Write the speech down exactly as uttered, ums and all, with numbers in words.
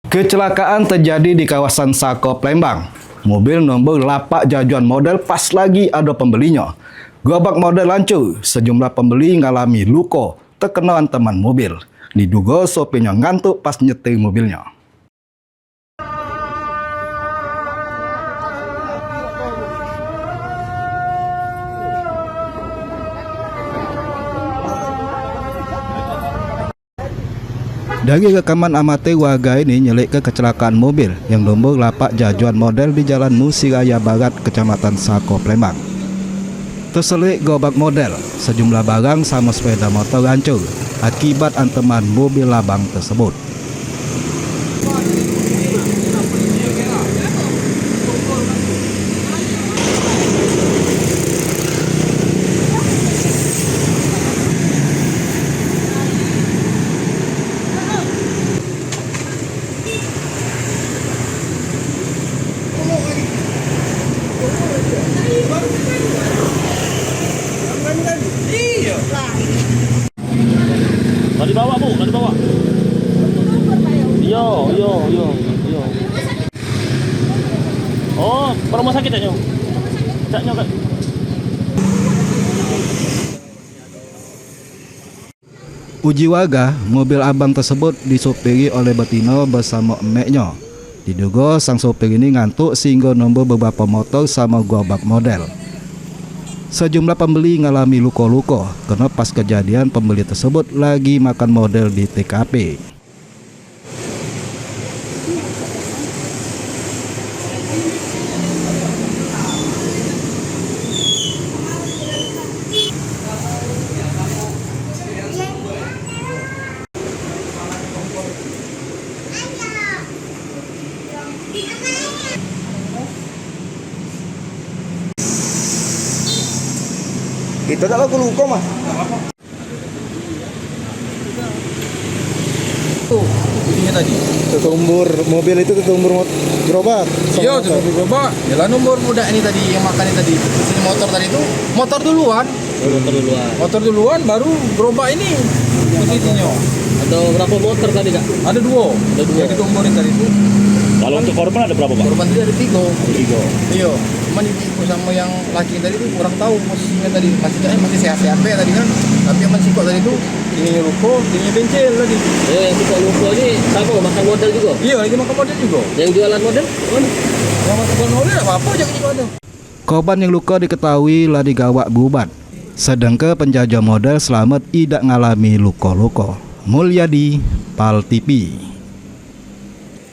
Kecelakaan terjadi di kawasan Sako Palembang. Mobil nombor lapak jajuan model pas lagi ada pembelinyo. Gerobak model hancur, sejumlah pembeli ngalami luko terkena anteman mobil. Diduga sopirnyo ngantuk pas nyetir mobilnyo. Dari rekaman amatir, warga ini nyelike kecelakaan mobil yang nombor lapak jajuan model di Jalan Musi Raya Barat, Kecamatan Sako Palembang. Teselik gerobak model, sejumlah barang sama sepeda motor hancur akibat anteman mobil abang tersebut. Lah dibawa, Bu, lah dibawa. Iyo, iyo, iyo, iyo. Oh, ke rumah sakit caknyo? Caknyo, Kak. Uji warga, mobil abang tersebut disopiri oleh betino bersamo emeknyo. Diduga sang sopir ini ngantuk sehingga nombor beberapa motor sama gerobak model. Sejumlah pembeli ngalami luko-luko, karena pas kejadian pembeli tersebut lagi makan model di T K P. Itu tak lagu luko, Mas. Tuh, ininya tadi. Tetumbur, mobil itu tetumbur mot-, gerobak. Iyo, tetumbur gerobak. Yalah, nombor budak ini tadi, yang makan ini tadi. Mesin motor tadi tu, motor duluan. Motor duluan. Motor duluan, baru gerobak ini. Posisinya. Ada berapa motor tadi, Kak? Ada dua. Ada dua. Yang ditumburin tadi tu. Kalau untuk korban ada berapa, Pak? Korban tadi ada tiga. Ada tiga. Iyo. Cuman ibu-ibu sama yang laki tadi tu kurang tahu posisinya tadi. Masih, eh, masih sehat-sehat be tadi kan. Tapi yang sikok tadi tu, ininya luko, ininya bencel tadi. Iyo, yang sikok luko ni sama makan model juga? Iyo, lagi makan model juga. Yang jualan model? Yang makan model tak apa-apa je juga ada. Korban yang luko diketahui lah digawak berubat. Sedangkan penjajo model selamat idak ngalami luko-luko. Mulyadi, Pal T V.